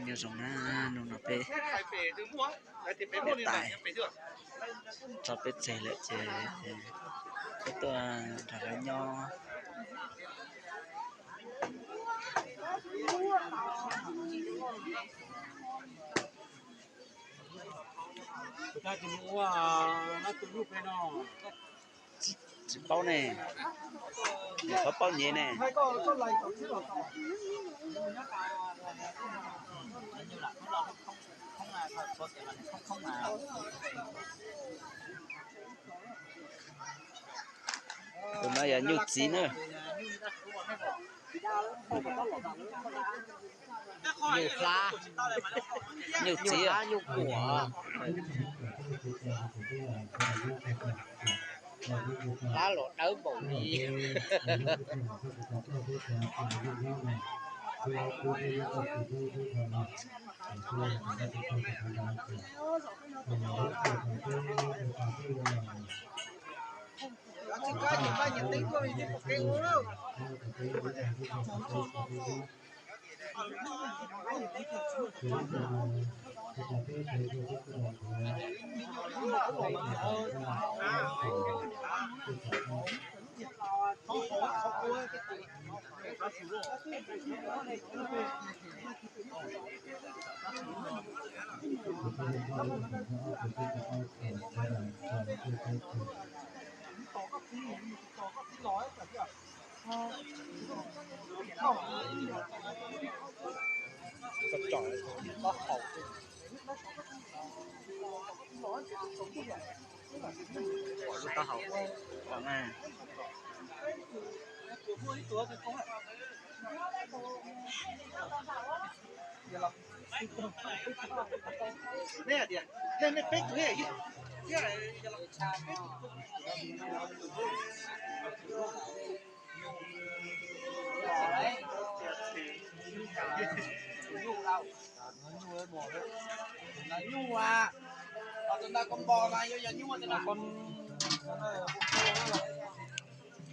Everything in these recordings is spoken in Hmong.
Nyob zoo na, hnub no peb niam tais tso peb txeg lawm ces peb tuaj nrog lawv nyob. Tsis paub ne, paub paub nyev ne. Tus no yog nyuj txiv na. Nyuj hlab, nyuj txiv, nyuj kuam. Hlab los dawb npaum li.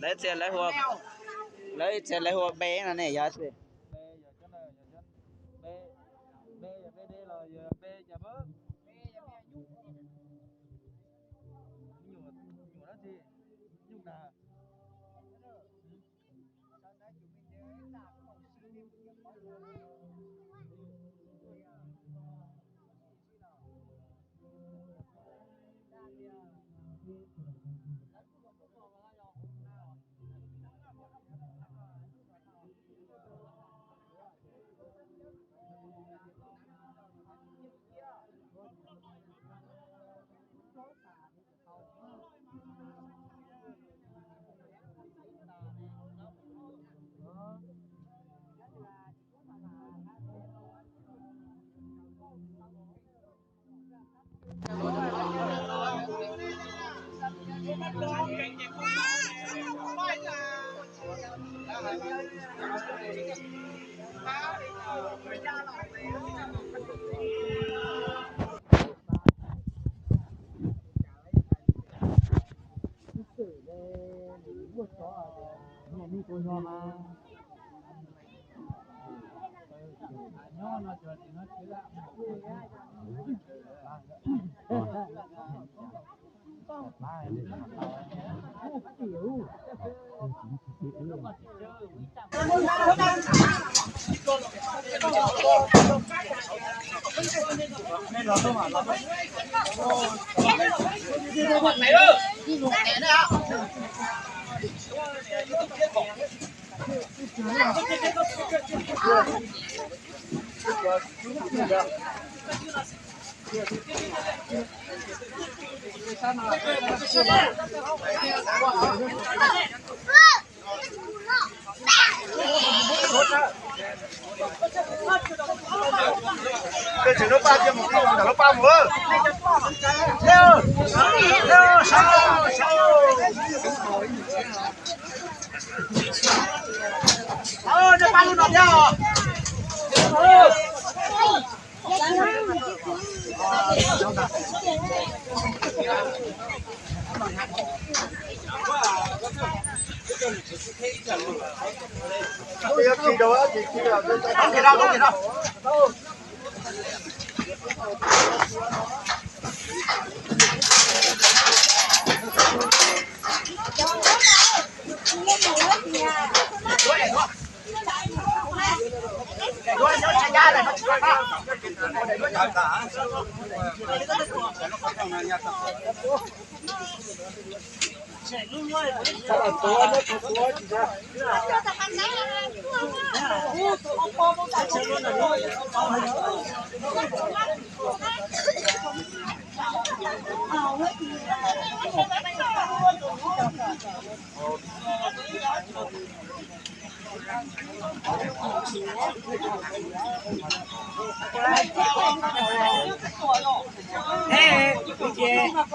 Lawv txia lawv hu, lawv txia lawv hu B no ne, yog txi.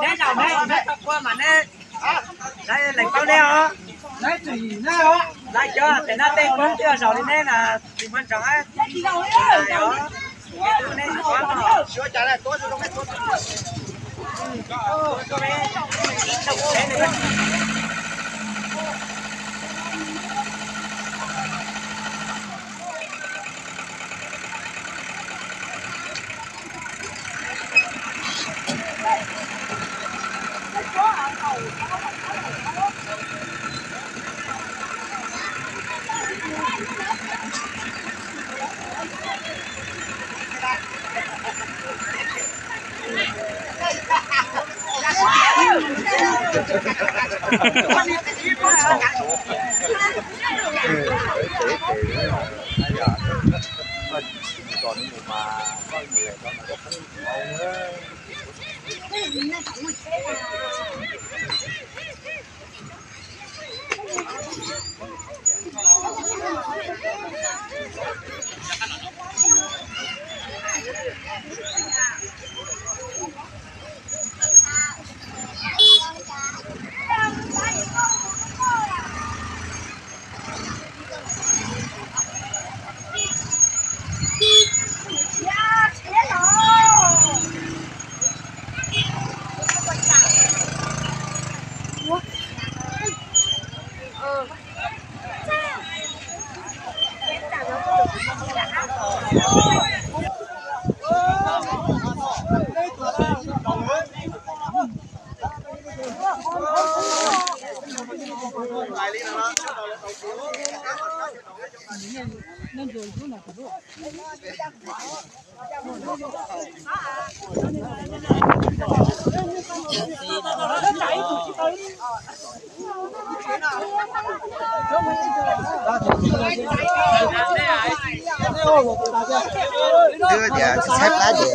Neb zaum neb, neb tau qua mas neb, lawv paub neb os. Lawv cov tes no tej Hmoob twb zaum li neb na, tsis muaj ntsoov. Twb tias tsis tshaib plab ces.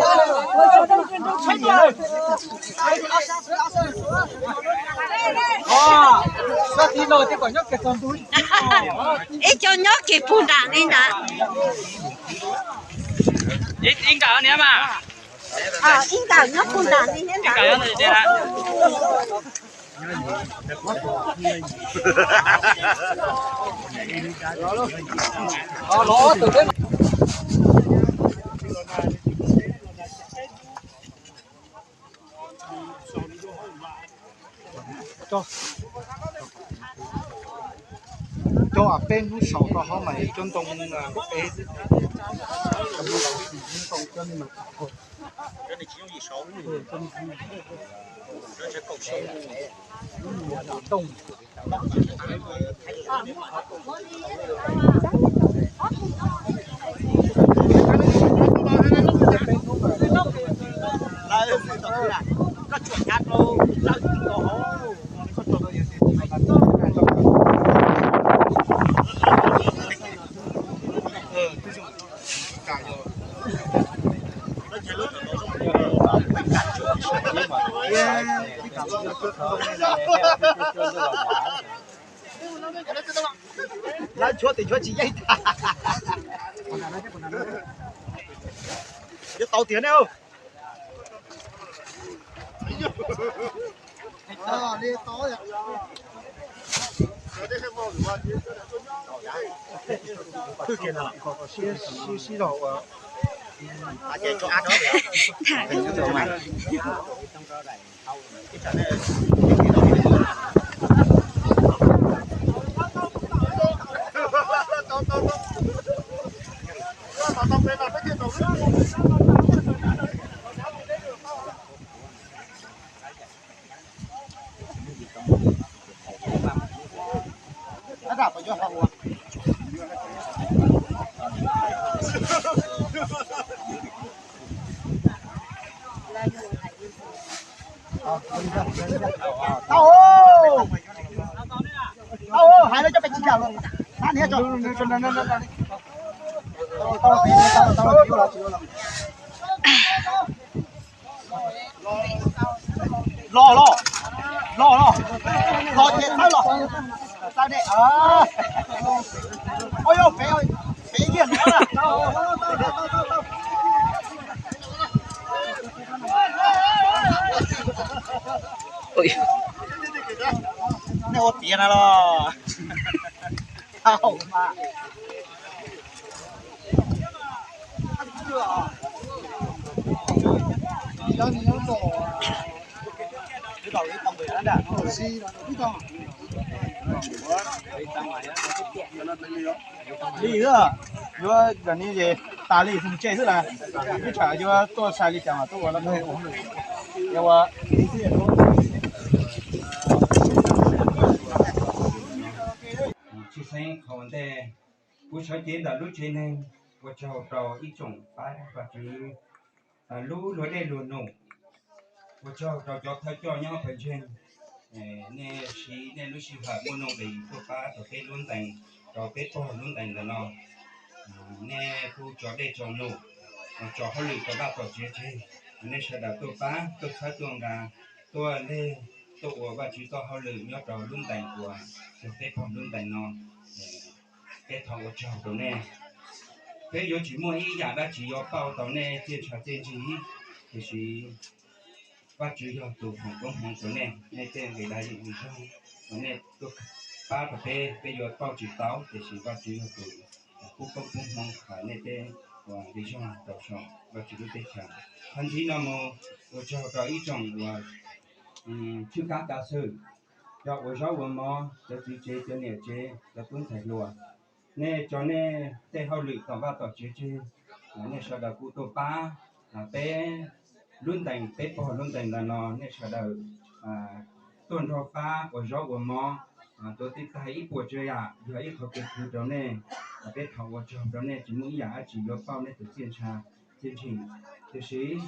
Ib co nyob kiag puag nram li ntawd. Ib nkawm niam mas. Ib nkawm nyob puag nram li thiab ntawd. Coj peb hnub saud rau hauv mas cov ntoo peb, ntoo coj li mas. Lawv tshuav tes tshuav tsis yeej tag. Yuav tau tiag ne. Sib sib zog ua. Tau, tau, hais no coj peb tsis yam los. Hab niag tso. Tau, tau, tau, tau, tau, tau. Los los, los los, los ces txhawb los. Txhawb ne. Ua yog pem, pem liag no na. Nej ua tiav na los. Tau mas. Li, yuav cov ni es tas li mus tsev xwb las, ib tsam yuav tuaj sai li cas mas tuaj ua los ua. Tshwj xeeb qhov ua ntej, kuv sawv cev ntawm lub tsev neeg, ua tsaug rau ib tsoom pab pawg tswv lub luag dej luag num, ua tsaug rau cov thawj coj nyob pawg ntseeg, nej siv nej lub sij hawm muaj nuj nqis tuaj pab rau peb lub ntees, rau peb pog lub ntees ntawm no. Nej kuj tso dej tso num, tso hauj lwm rau Vaj Pom Tsev tseg, nej sawv daws tuaj pab tuaj txhawb tuaj nqa, tuaj leg, tuaj ua Vajtswv txoj hauj lwm nyob rau lub ntees uas yog peb pog lub ntees no. Peb thov ua tsaug rau nej. Peb yuav tsis muaj ib yam dab tsi yuav pauj tau nej txiaj ntsha txiaj ntsig, tiam sis Vajtswv yog tus foom koob hmoov rau nej, nej tej nqe dag yeej ua zoo, nej tuaj pab rau peb, peb yuav pauj tsis tau, tiam sis Vajtswv yog tus pub koob pub hmoov hais nej tej nqe zog rau saum Vajtswv lub teb chaws. Qhov ntxiv no mus, ua tsaug rau ib tsoom uas tswj kab kav xwm, cov ua zaub ua mov, cov txiv tsev, cov niam tsev, cov tub ntxhais hluas, nej tso nej tej hauj lwm tom Vaj Pom Tsev tseg, nej sawv daws kuj tuaj pab peb lub ntees, peb pog lub ntees ntawm no, nej sawv daws tuaj nrog pab ua zaub ua mov, tuav tib tag ib puas tsav yam, yog ib qho kev khwv rau nej. Peb thov ua tsaug rau nej, tsis muaj ib yam dab tsi yuav pauj nej tus txiaj ntsha txiaj ntsig, tiam sis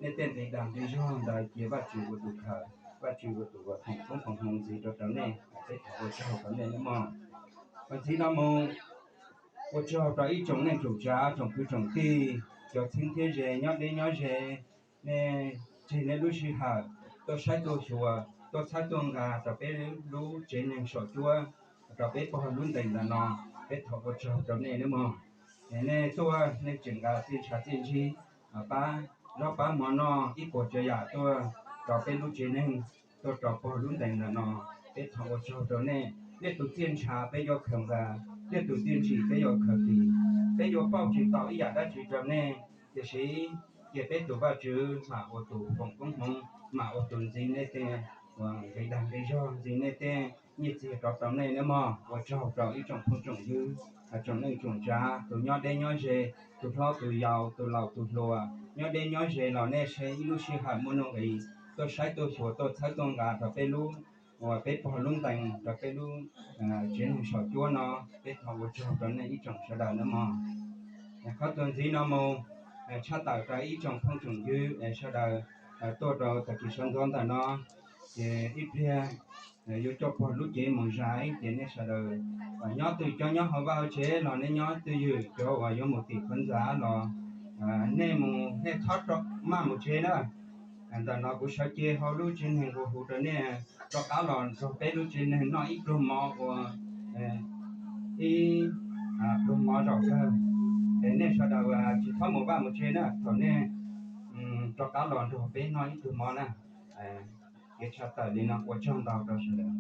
nej tej nqe dag nqe zog ntawd cia Vajtswv ua tus khaws, Vajtswv ua tus uas foom koob foom hmoov ntxiv rau rau nej. Peb thov ua tsaug rau nej nawb mog. Qhov ntxiv no mus, ua tsaug rau ib tsoom neej tsoom tsav, tsoom kwv tsoom tij, cov txheeb thiab ze nyob deb nyob ze, nej tseg nej lub sij hawm tuaj saib tuaj xyuas, tuaj txhawb tuaj nqa rau peb lub tsev neeg saum cuab, rau peb pog lub ntees ntawm no. Peb thov ua tsaug rau nej nawb mog. Nej tuaj nej tseem nqa txiaj ntsha txiaj ntsig, pab zaub pab mov noj ib puas tsav yam tuaj rau peb lub tsev neeg, tuaj rau pog lub ntees ntawm no. Peb thov ua tsaug rau nej. Nej tus txiaj ntsha peb yuav khaws nqa, nej tus txiaj ntsig peb yuav khaws tis. Peb yuav pauj tsis tau ib yam dab tsi rau nej, tiam sis cia peb tus Vajtswv mam ua tus foom koob hmoov, mam ua tus ntxiv nej tej uas nqe dag nqe zog, ntxiv nej tej nyiaj txiag rov rau nej nawb mog. Ua tsaug rau ib tsoom phooj tsoom ywg, tsoom neej tsoom tsav, tus nyob deb nyob ze, tus hlob tus yau, tus laus tus hluas, nyob deb nyob ze los nej siv ib lub sij hawm muaj nuj nqis tuaj saib tuaj xyuas, tuaj txhawb tuaj nqa rau peb lub, uas peb pog lub ntees, rau peb lub tsev neeg saum cuab no. Peb thov ua tsaug rau nej ib tsoom sawv daws nawb mog. Qhov txuas ntxiv no mus, tshaj tawm rau ib tsoom phooj tsoom ywg sawv daws tuaj rau tag kis sawv ntxov ntawm no, ces ib pliag yuav coj pog lub cev mus zais, ces nej sawv daws nyob twg cov nyob hauv vaj hauv tsev los nej nyob twj ywm, cov uas yuav mus tim qhov ntxa los nej mus, nej txhob maj mus tsev na. Ntawm no kuv sawv cev hauv lub tsev neeg kuv hu rau nej rov qab los nrog peb lub tsev neeg noj ib pluag mov ua ib pluag mov zaum kawg. Es nej sawv daws tsis txhob mus vaj mus tsev na, thaum nej rov qab los nrog peb noj ib pluag mov na. Kev tshaj tawm li no, ua tsaug ntau rau sawv daws.